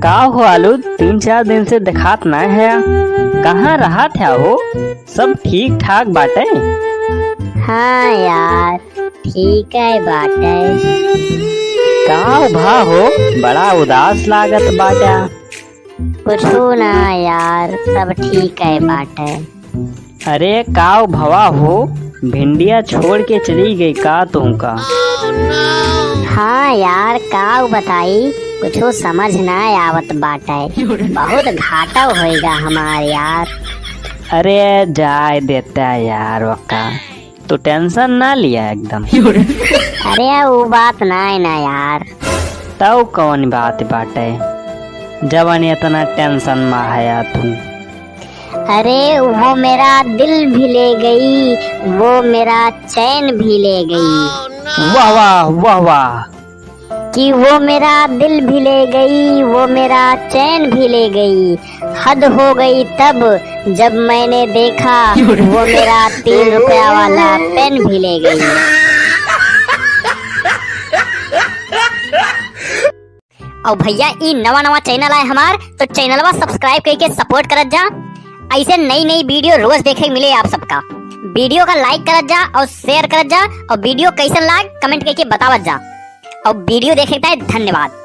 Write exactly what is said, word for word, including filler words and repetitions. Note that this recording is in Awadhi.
का हो आलू, तीन चार दिन से देखात नाय है, कहाँ रहत है हो? सब ठीक ठाक बाटे? हाँ यार, ठीक है बाटे। का भा हो, बड़ा उदास लागत बाटे? कुछू ना यार, सब ठीक है बाटे। अरे काव भवा हो, भिंडिया छोड़ के चली गई का तुमका? हाँ यार, काव बताई, कुछू समझ ना आवत बाटे, बहुत घाटा होइगा हमार यार। अरे जाए देता यार वक्का, तू tension ना लिया एकदम। अरे उ बात नाय ना यार। तउ कौन बात बाटे, जवन इतना tension मा हया तू? अरे वो मेरा दिल भी ले गई, वो मेरा चैन भी ले गई। वाह वाह, वाह वाह। कि वो मेरा दिल भी ले गई, वो मेरा चैन भी ले गई। हद हो गई तब जब मैंने देखा, वो मेरा तीन रुपया वाला पेन भी ले गई। और भैया, ई नवा नवा channel आए हमार, तो channelवा subscribe करके support करत जा। ऐसे नई नई video रोज देखे मिले आप सबका। Video का like करत जा और share करत जा, और video कैसन लाग comment करके बतावत जा। और video देखे के धन्यवाद।